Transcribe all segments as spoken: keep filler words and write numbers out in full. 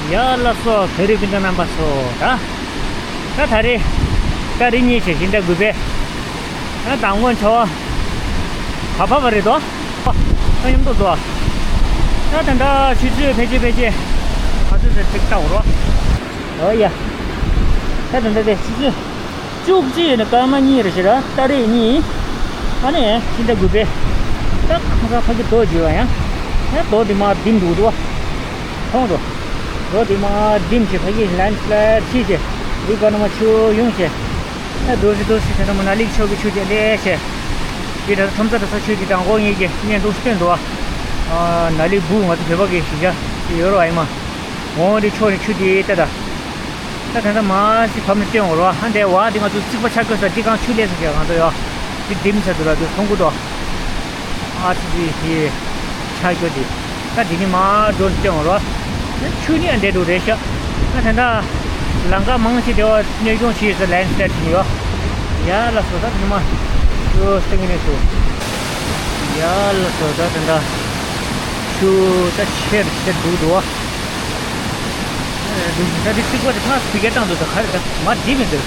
ཡ་ལགས་སོ། བོད་རིགས་སྤུན་ཟླ་རྣམ་པ་ཚོ། ད་ད་ད་རེས་ཏ་རིག་གཉིས་བྱས་ཤིང་ཏ་དགུ་པའི་ད་མདང་དགོང་ཆར་པ་ག་བབས་པ་རེད་དོ། ད་མཉམ་དུ་འགྲོ། ད་ད་ད་ཆུ་ཚོད་ཕལ་ཆེར་ཕལ་ཆེར་ག་ཚོད་ཟེར་ཅིག་ལྟ་འོ་རོ། ཨོ་ཡ། ད་ད་ད་ད་ཆུ་ཚོད་བཅུ་གཅིག་ནས་སྐར་མ་གཉིས་རེ་ཞིག་ར། ཏ་རིག་གཉིས། ཨ་ནི་ཕྱི་ཟླ་དགུ་པའི་ད་ཁ་ཁ་ཕ་གི་རྡོ་རྗེ་བ་ཡང་། ཡང་རྡོ་དེ་མར་ལྡིང་འདུག་འདུག་བ། མཐོང་འགྲོ། རྡོ་དེ་མར་ལྡིང་བྱས་ཕ་གི་ལེན་སི་ལའེ་ཌི་བྱས་བྱས་འདི་སྐར་མ་ཆུ་ཡོང་བྱས། ད་རྡོ་རྗེ་རྡོ་རྗེ་དེ་ནས་མ་ན་ལི་ཕྱོགས་ཀྱི་ཆུ་རྒྱུན་ལས་བྱས། འདི་ད་ཁྲོམ་ས་རྡོ་ས་ཆུ་དེ་དང་འགོ་ངེད་ཀྱི་བརྙན་ཐུང་སྟོན་འདུག་བ། ན་ལི་བུ་ང་ཚོ་བོད་པ་གི་གཞིས་ཆགས་ཡོད་རོགས་ཨ་ཡིན་མ། འོང་དེ་ཕྱོགས་ནས་ཆུ་དེ་ལྟ་ད། ད་ད་ད་མ་སི་བབས་ནས་སྟོན་འོང་རོགས། ཨ་འདྲའི་བ་དེ་ང་ཚོ་རྩིག་པ་ཆགས་དགོས་ས་འདི་གང་ཆུ་ལས་ས་ཞེས་ང་ཚོ་ཡོད། འདི་ལྡིང་ས་འདུག་ར་འདུག་མཐོང་གི་འདུག་ཨར་སི་སི་དེ་ཆགས་རྒྱུ་དེ། ད་འདི་ནི་མ་འགྲོ་སྟོན་འོང་རོགས། ད་ཆུ་ནི་ཨ་འདྲའི་འགྲོ་རེད་ཤག་ད་ད་ད་ལམ་ཁ་མང་ཆེ་དེ་བ་གནོད་སྐྱོན་བྱས་ཡོད་ས་ལེན་སི་ལའེ་ཌི་བྱས་ཡོད། ཡ་ལགས་སོ། ད་ཉི་མ་ཆུ་སྟེང་ནས་སུ། ཡ་ལགས་སོ། ད་ད་ད་ཆུ་ད་ཆེར་ཆེར་འགྲོ་འདུག་བ། ད་འདི་རྩིག་པ་དེ་ཕར་བུད་རྒྱ་བཏང་འདུག་ད་ག་རེ་ད་མ་བསྒྲིགས་མི་འདུག་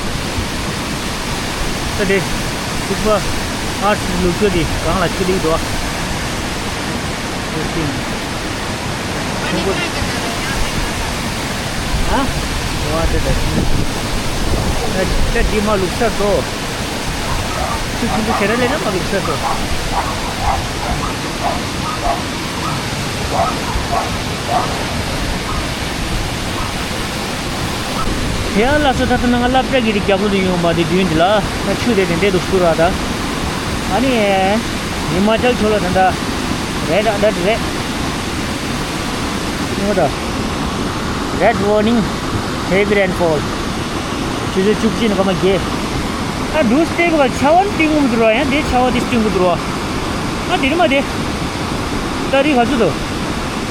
ད་དེ་རྩིག་པ་ཨར་སི་ལུག་ཅོ་དེ་གང་ལ་ཆུ་ལིག་འདུག་ཨ། ཨ། ཝ་དེ་ད་ད་འདི་མ་ལུག་ས་འགྲོ། ཆུ་ཆེན་པོ་ཞེ་དྲག་ལས་ན་མ་ལུག་ས་འགྲོ། དེ་ཡང་ལ་སོ་ད་ལྟ་ན་ང་སློབ་གྲྭ་གི་རྒྱབ་ལོགས་དུ་ཡོང་བ་དེ་མདུན་དེ་ལ་ད་ཆུ་དེ་དེ་འདྲས་འདུག་སུ་ར་ད། ཨ་ནི་ཧི་མ་ཅལ་ཕྱོགས་ལ་ད་ད་རེད་ཨ་ད་རེད། ངོ་ད། Red warning, heavy rainfall. ཆུ་ཚོད་བཅུ་གཅིག་ནས་སྐར་མ་བརྒྱད། ཨ་འདུག་སྟེ་གི་བ་ཆར་པ་སྟོན་གི་མི་འདུག་ར། ཡང་དེ་ཆར་པ་དེ་སྟོན་གི་འདུག་ར། ཨ་དེ་ནི་མ་དེ། ཏ་རིག་ག་ཚོད་འདུག་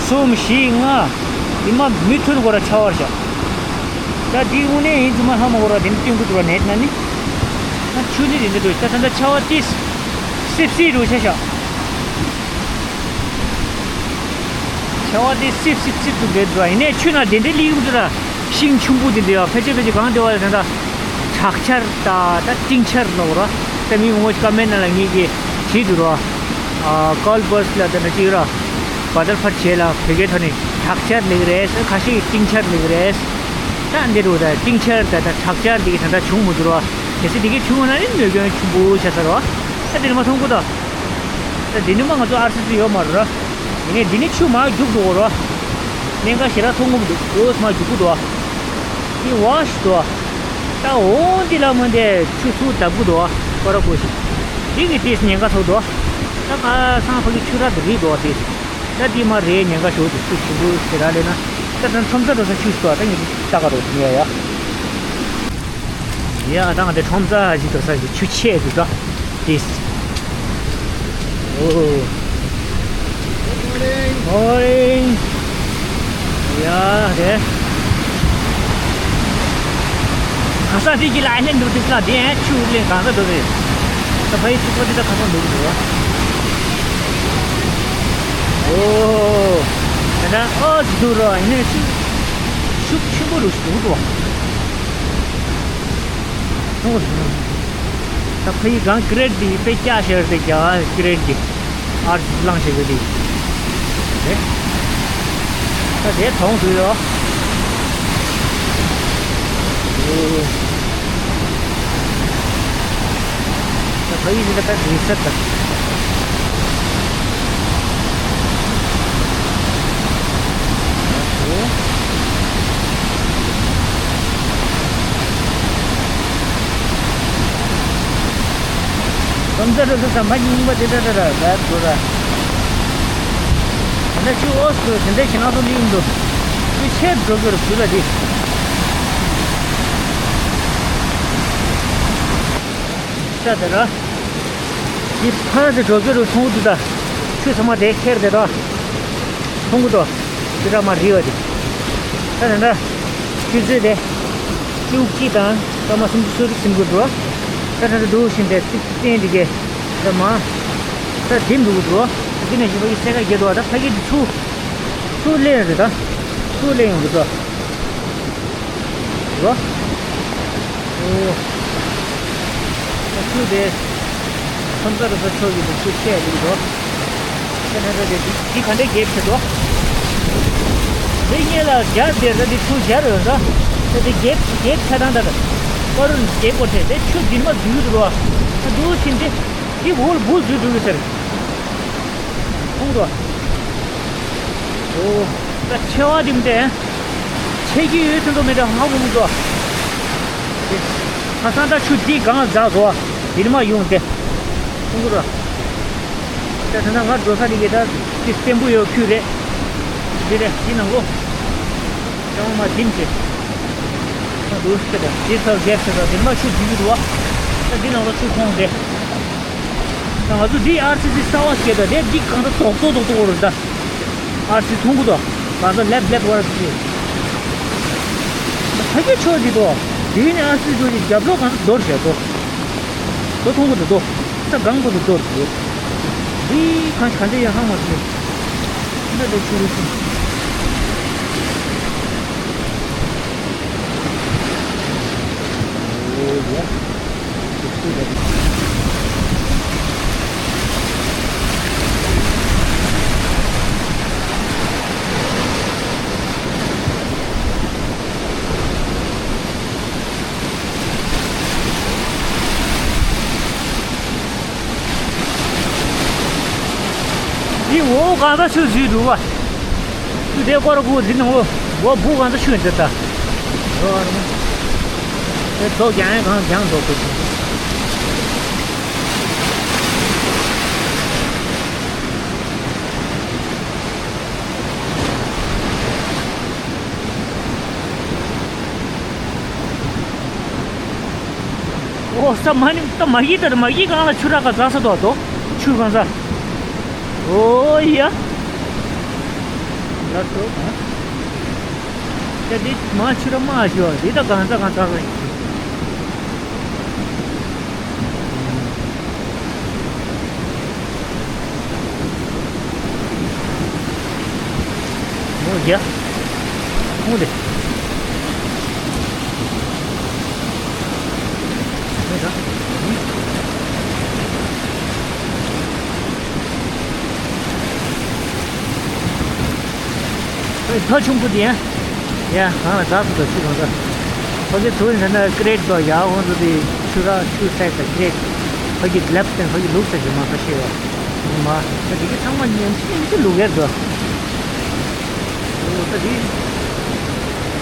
གསུམ་བཞི་ལྔ། དེ་མ་མུ་མཐུད་ནས་གོ་ར་ཆར་པ་རེད་ཤག་ད་དེ་དངོས་གནས་ཡིན་ཙི་མ་ཧ་མ་གོ་ར་དེ་ནི་སྟོན་གི་འདུག་ར་ནེཊ་ན་ནི། ཨ་ཆུ་ནི་དེ་འདྲ་འདུག་ད་ད་ད་ཆར་པ་དེ་སིབ་སིབ་རུ་ཆ་ཤག་ཆར་པ་དེ་སིབ་སིབ་སིབ་ཏུ་འདྲེད་འགྲོ། ཡིན་ནའི་ཆུ་ནང་དེ་འདྲའི་ལིག་མི་འདུག་ར། ཤིང་ཆུང་པོ་དེ་འདྲ་ཡོད། ཕལ་ཆེར་ཕལ་ཆེར་གང་དེ་བ་དེ་འདྲ་དྲག་ཆར་ད་ད་སྤྲིན་ཆར་ལོག་ར། ད་མི་ངོ་ཤ་མེད་ན་ལ་ངེད་ཀྱི་བྲིས་འདུག་ར། ཀོལ་བར་སི་ལ་དེ་འདྲ་ཅིག་ར། བ་དར་ཕར་བྱས་ལ་བོད་སྐད་ཐོག་ནས་དྲག་ཆར་ལེགས་རེད། ཁ་ཤས་ཀྱིས་སྤྲིན་ཆར་ལེགས་རེད། ད་འདི་རུ་ད་སྤྲིན་ཆར་ད་ད་དྲག་ཆར་དེ་གི་ད་ད་བྱུང་མི་འདུག་ར། གལ་སྲིད་དེ་གི་བྱུང་བ་ན་ནི་གནོད་སྐྱོན་ཆེན་པོ་ཆགས་ས་ར། ད་དེ་ནི་མ་མཐོང་གོ་ད། ད་འདི་ནི་མ་ང་ཚོ་ཨར་སི་སི་ཡོད་མ་རེད་ར། ཡིན་ནའི་འདི་ནི་ཆུ་མར་རྒྱུག་འགྲོ་གོ་ར། གནད་འགག་ཞེ་དྲག་མཐོང་གི་མི་འདུག་འོ་མར་རྒྱུག་གི་འདུག་ཨ། འདི་ཝ་ཤི་འདུག་ཨ། ད་འོ་འདི་ལ་མ་འདི་ཆུ་ཚུར་བརྡབ་གི་འདུག་ཨ། ཀོ་ར་ཀོ་ཤི། འདི་གི་ཏིས་ཉེན་ཁ་ཚོགས་འདུག་ཨ། ད་ཁ་སང་ཕ་གི་ཆུ་རགས་དེ་རིག་འདུག་ཨ་ཏིས། ད་འདི་མ་རེད་ཉེན་ཁ་ཞོག་དེ་ཆུ་ཞིམ་པོ་ཞེ་དྲག་ལས་ན། ད་ད་ཁྲོམ་ས་འགྲོ་ས་ཆུ་ཞིག་འདུག་ཨ། ད་ངས་འདི་ལྟ་ག་རོགས་ཉེ་ཡ། ཡ་ད་ང་དེ་ཁྲོམ་ས་ཞིག་འགྲོ་ས་ཞིག་ཆུ་ཆེ་འདུག་ད། This. Oh. Morning. Morning. ཡ་དེ། ག་ས་དེ་གི་ལ་ཨ་ནེ་འདུག་དེ་ས་དེ་ཆུ་ལེན་གང་ས་འདུག་རེད། ད་ཕ་ཡི་ཆུ་ཚོད་དེ་ད་ཁ་སང་འདུག་འདུག་ཨོ། ད་ད་ཨོ་འདུག་རོ་ཨ་ནེ་ཆུ། ཆུ་ཆེན་པོ་རུ་འདུག་འདུག་ད་ཕ་ཡི་གང་ཀི་རེད་དེ་དཔེ་སྐྱ་ཤར་དེ་རྒྱ་ཀི་རེད་དེ་ཨར་ལངས་ཤེས་གི་དེ་རེད། ད་དེ་མཐོང་ཐུབ་ཡོད། ད་ཕ་ཡི་དེ་ད་དེ་ས་ད། ཁྲོམ་ས་འགྲོ་ས་ཟམ་པ་རྙིང་པ་དེ་འདྲ་འདྲ་ར་ར་འགྲོ་ར། ད་ལྟ་ཆུ་འོ་སོ་དེ་འདྲ་ཞིག་ནང་དུ་སླེབས་འདུག་ཆུ་ཆེར་འགྲོ་གི་རུ་བུ་ལ་དེ། ས་དེ་ར། དེ་ཕར་དེ་འགྲོ་གི་རུ་མཐོང་གི་འདུག་ད། ཆུ་ཚང་མ་དེ་ཁྱེར་དེ་ད། མཐོང་གི་འདུག་ཆུ་ཚང་མ་རི་བ་དེ། ད་དེ་འདྲ། ཆུ་ཚོད་དེ། བཅུ་གཅིག་དང་སྐར་མ་སུམ་ཅུ་སོ་དྲུག་ཟིན་དགོས་འགྲོ། ད་ད་ད་འདུག་བཞིན་དེ་ཚིག་བཙན་འདི་གས་ད་མ། ད་དེ་འདུག་འགྲོ། འདི་ནས་ཞིག་ཕ་གི་སེ་ཀ་བརྒྱད་འདུག་ད་ཕ་གི་འདི་ཚུར། ཚུར་ལེན་རེད་ད། ཚུར་ལེན་ཡོང་གི་འདུག་འགྲོ། ཨོ། ད་ཆུ་དེ་ཁོང་ཚོ་རུ་ས་ཆོག་གི་འདུག་ཆུ་ཆེ་ཡ་འདུག་འགྲོ། ཁྱེད་རྣམ་པས་དེ་འདི་ག་འདྲས་འགེབས་བྱེད་འགྲོ། དེ་སྔོན་ལ་རྒྱ་དེ་ད་དེ་ཆུ་རྒྱ་རུ་ད་ད་དེ་འགེབས་འགེབས་ཆ་ཚང་ད་ད་པ་རུ་འགེབས་དགོས་ཆེ་དེ་ཆུ་འདི་མ་འཛུལ་འགྲོ། ད་འདུག་ཕྱིན་ཏེ་འདི་འོག་ལ་འབུ་འཛུལ་འགྲོ་གི་ཟེར། ཁོང་ཚོ། ཨོ། ད་ཆེ་བ་དེ་མི་དེ། ཆེ་གི་ཡོད་ཚོད་མི་དེ་ཧ་གོ་མི་ཚོ། དེ། ཁ་སང་ད་ཆུ་འདི་གང་འཛག་བཟོ་བ། དེ་མ་ཡོང་དེ། ཁོང་ཚོ་ར། ད་ད་ང་འགྲོ་ས་དེ་གི་ད་དེ་བཙན་པོ་ཡོད་ཁུལ་རེད། འདི་རེད་འདི་ནང་ལོ། ཅང་མ་དིམ་ཆེ། ད་འདུག་ཤེས་ད་འདི་ཚར་རྒྱབ་ཤེས་ད་དེ་མ་ཆུ་འདི་གི་འདུག་བ། ད་འདི་ནང་ལོ་ཆུ་ཁོང་རེད། ད་ང་ཚོ་འདི་ཨར་སི་སི་གསར་བ་སྐྱེས་ད་དེ་འདི་གང་ད་དོག་དོག་དོག་དོག་རེད་ད། ཨར་སི་མཐོང་གི་འདུག་གང་ཚོད་ལེབ་ལེབ་བར་གྱི། ཕ་གི་ཆོས་འདི་དོ། དེ་ནི་ཨར་སི་ཆོས་ཀྱི་རྒྱབ་ལོགས་གང་ཚོད་རྡོ་རེད་དོ། དོ་མཐོང་གི་འདུག་དོ། ས་གང་གོ་འདུག་དོ་རེད། འདི་གང་གང་ཚོད་ཡང་ཧང་མ་སོང་། འདི་འདྲ་ཆུ་རུ་ཆུ། ཨོ་ཡ། འདི་འོ་གང་ས་ཆུ་འཛུལ་འདུག་བ། ཆུ་དེ་སྐོར་གུ་འཛིན་འོ་འོ་བུ་གང་ས་ཆུ་འཛིན་ད། འོ་རེད། དེ་རྡོ་རྒྱང་ཡང་གང་རྒྱང་རྡོ་ཁུ། ཨོ་ས་མ་ནི་ད་མ་གི་ད་མ་གི་གང་ལ་ཆུ་རག་ག་ཟ་ས་དོ་དོ་ཆུ་གང་ས། ཨོ་ཡ། ལ་དོ་ག་ད་འདི་མ་ཆུ་ར་མ་ཞོ་འདི་ད་གང་ས་གང་ས་གང་ཡིན། ཨོ་ཡ། ཨོ་ལེ། ད་ཆུང་པོ་དེ་ཡང་། ཡ། གང་ལ་འཛག་ཐུབ་ད་ཆུ་གང་ས། ཕ་གི་དུ་ནི་ན་ཀི་རེད་དོ་ཡ་ཧོན་དུ་དེ་ཆུ་ར་ཆུ་སེག་ད་ཀི་རེད། ཕ་གི་ལེབ་ཏེ་ཕ་གི་ལུག་ས་ཞིག་མ་ཁ་ཤེས་ཡ། མ། ད་དེ་གི་ཚང་མ་ཉན་ཆེ་ཡིན་ཆེ་ལུག་ཡར་དོ། ཨོ་ད་དེ།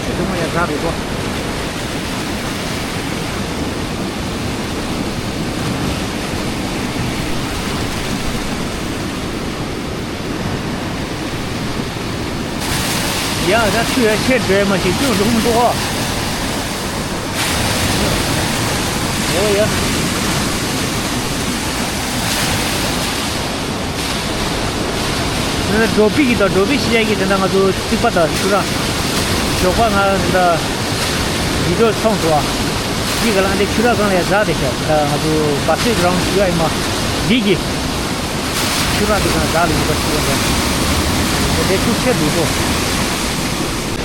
ཆུ་དུ་མ་ཡ་འཛག་རེད་དོ། ཡ་ད་ཆུ་ཡ་ཆེར་འགྲོ་ཡ་མ་ཤེས་ཅུང་རུང་འགྲོ་ཨོ། ཨོ་ཡ། འགྲོ་པི་གི་དང་འགྲོ་པི་ཤི་ཡ་གི་དེ་འདྲ་ང་ཚོ་རྩིག་པ་དང་ཆུ་ར། ཞོགས་པ་ང་དེ་འདྲ་བི་ཌིའོ་ཚོང་འགྲོ་བ། འདི་ག་ལ་འདི་ཆུ་ར་གང་ལ་ཡ་འཛག་དེ་ཤ་ད་ང་ཚོ་བ་སི་གི་རང་ཆུ་ཡ་ཡིན་མ། འདི་གི་ཆུ་ར་འདི་གང་འཛག་ལ་ཡིན་པ་ཆུ་ཡ་འདི་འདི་ཆུ་ཆེ་འདུག་གོ།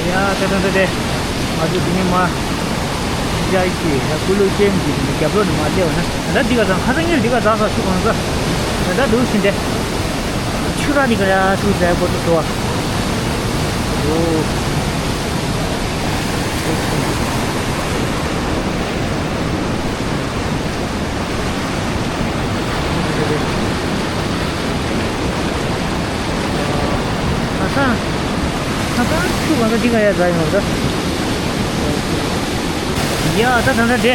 ཡ་ད་ད་ད་དེ། ང་ཚོ་འདི་ནས་མ། ཤི་ཅའི་ཀི་ཡ་ཀུ་ལུ་ཅན་གྱི་རྒྱབ་ལོགས་ནས་མ་སླེབས་ན་ད་ལྟ་འདི་ག་ཚང་ཁ་སང་ཉིན་འདི་ག་ཚང་ས་ཆུ་གང་ས། ད་ལྟ་འདུག་ཟིན་ཏེ། ཆུ་ར་འདི་ག་ཡ་ཆུ་ཟ་གོ་ཏུ་འགྲོ་བ། ཨོ། ཁ་སང་། ཁ་སང་ཆུ་གང་ས་འདི་ག་ཡ་ཟ་ཡོང་ད། ཡ་ད་ད་ད་དེ།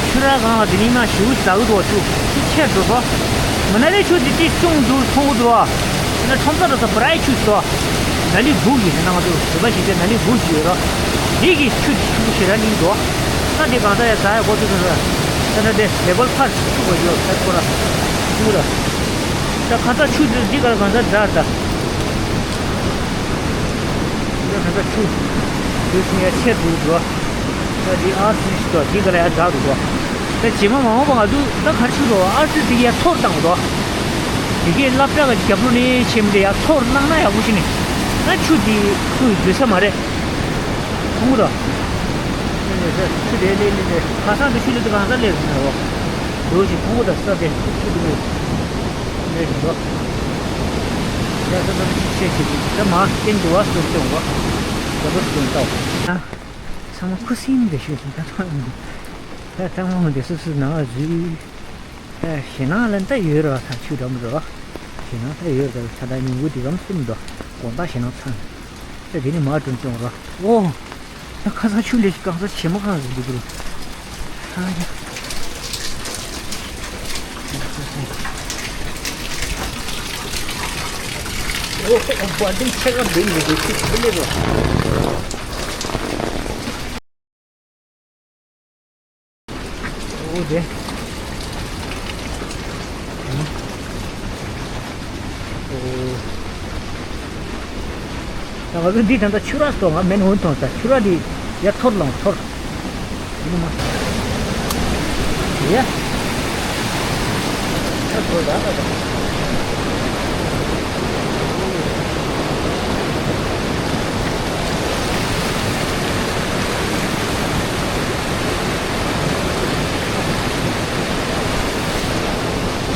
ཆུ་ར་གང་ལ་དེ་ནི་མ་ཞུ་ཟ་གི་འགྲོ་ཆུ་ཆུ་ཆེར་འགྲོ་སོ། མ་ན་ལི་ཆུ་དེ་དེ་ཅུང་འདུག་མཐོང་གི་འདུག་ཨ། ན་ཁྲོམ་ས་ར་ས་བྲའི་ཆུ་སོ། ན་ལི་བུ་ཡིན་ན་ང་ཚོ་བོད་པ་ཞིག་དེ་ན་ལི་བུ་ཞིག་ཡོད་རོ། འདི་གི་ཆུ་ཆུ་ཞེ་ར་ལིང་འགྲོ། ད་དེ་གང་ས་ཡ་ཟ་ཡ་གོ་ཚུལ་ཚུལ་ས། ད་ད་དེ་ལེ་བལ་ཕར་ཆུ་གོ་ཡོད་ས་ཁོ་ར། ཆུ་ར། ད་ཁ་ས་ཆུ་དེ་འདི་ག་ལ་གང་ས་འཛར་ད། འདི་ག་ས་ཆུ། འདི་ཆུ་ཡ་ཆེར་འདུག་འགྲོ། ད་འདི་ཨར་སི་ཞིག་འདུག་འདི་ག་ལ་ཡ་འཛག་འདུག་འགྲོ། ད་རྗེས་མ་མ་འོངས་པ་ང་ཚོ་ད་ག་རེ་ཆུ་འགྲོ་ཨར་སི་འདི་ཡ་ཚོར་བཏང་འགྲོ། དེ་གའི་སློབ་གྲྭ་གི་རྒྱབ་ལོགས་ནས་ཆེན་མོ་དེ་ཡ་ཚོར་བླངས་ན་ཡག་པོ་ཞིག་ནི། ད་ཆུ་འདི་ཁོའི་འཛུལ་ས་མ་རེད། ཁོང་གི་རོ། ཆུ་དེ་ལས་ལས་ལས་ཁ་སང་དུ་ཆུ་ལས་དུ་གང་ས་ལས་རེད་ནས་རོ། འདུག་ཞིག་ཕུང་པོ་དང་ས་དེ་ཆུ་དུ་ལས་ལས་རེད་རོ། ཡ་ད་ད་ད་ཆུ་ཆེ་ཆེ་ཆེ་ད་མ་སྐྱེན་འདུག་བ་སོ་སྐྱོང་བ། ད་ད་སོ་སྐྱོང་ལྟ་བ། ཚང་མ་ཁུ་སིམ་དེ་ཤོད་ཅིག་ད་ཚང་མ་འདུག་ད་ཚང་མ་འདི་སོ་སོའི་ནང་ལ་འཛུལ། ཨེ། ཞེད་སྣང་ལ་ད་ཡོད་ར་ད་ཆུ་འགྲམ་རོ། ཞེད་སྣང་ད་ཡོད་ར་ད་ད་ཉུང་གུ་དེ་གམ་གསུམ་འདུག་དགོང་དག་ཞེད་སྣང་ཚང་། ད་དེ་ནི་མ་དྲུང་སྐྱོང་ར། ཨོ། ད་ཁ་སང་ཆུ་ལས་གང་ས་ཆེ་མ་གང་ཟིག་འདུག་ར། ཨོ་ཨོ་བ་དེ་ཆེ་ག་འདུག་འདུག་ཆུ་ཆུ་ལས་རོ། འོ་དེ། འོ། ད་ང་ཚོ་འདི་ད་ལྟ་ཆུ་རགས་སོ་ང་མེན་འོན་ཐོང་ས་ཆུ་རགས་འདི་ཡར་འཐོར་ལངས་འཐོར། ཡ།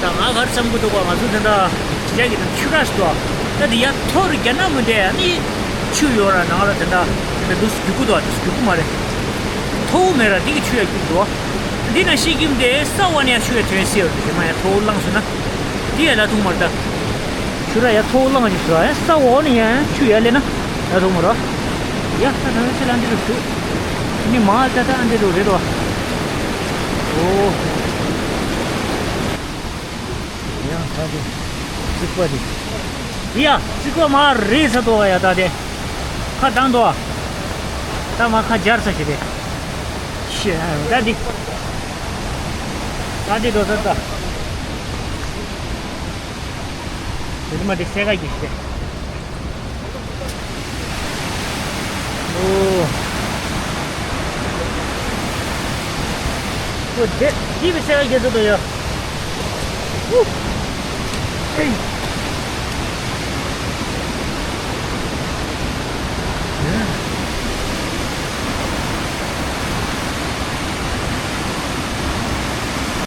ད་ང་གར་བསམ་གི་འདུག་ག་ང་ཚོ་དེ་འདྲ་ཇི་ལྟར་གྱི་དང་ཆུ་རགས་སོ། ད་འདི་ཡར་འཐོར་རྒྱ་ནག་མི་འདྲ་ནི། ཆུ་ཡོད་ར་ནང་ལ་དེ་འདྲ་དེ་འདྲ་འདུག་སྒྱུར་གི་འདུག་དེ་སྒྱུར་གི་མ་རེད། མཐོ་བོ་མེད་ར་འདི་གི་ཆུ་ཡ་སྒྱུར་འདུག་འདི་ན་ཤི་གིམ་དེ་ས་འོག་ནས་ཡ་ཆུ་ཡ་ཐོན་སྲིད་ཡོད་རེད། དེ་མ་ཡ་མཐོ་བོ་བླངས་སོང་ན། འདི་ཡ་ལ་ཐུག་མ་རེད་ད། ཆུ་ར་ཡ་མཐོ་བོ་བླངས་ཀྱི་སོ་ཡ་ས་འོག་ནས་ཡ་ཆུ་ཡ་ལེན་ན་ལ་ཐུག་མ་རེད། ཡ་ད་ད་ཆུ་ལ་འདི་རུ་ཆུ། ནི་མ་ད་ད་འདི་རུ་རེད་རོ། ཨོ། ཡང་ད་དེ། རྩིག་པ་དེ། ཡ། རྩིག་པ་མ་རེད་ས་དོ་ཡ་ད་དེ། ཁ་བཏང་དོ། ད་མ་ཁ་སྦྱར་ས་ཞིག་རེད། ཤི་ད་དེ། ད་དེ་དོ་ས་ད། དེ་མ་དེ་སེ་ག་གི་ཞིག་རེད། ཨོ། ཨོ་དེ་དེ་བི་སེ་ག་གི་ས་དོ་ཡ། ཨུ། ཨེ།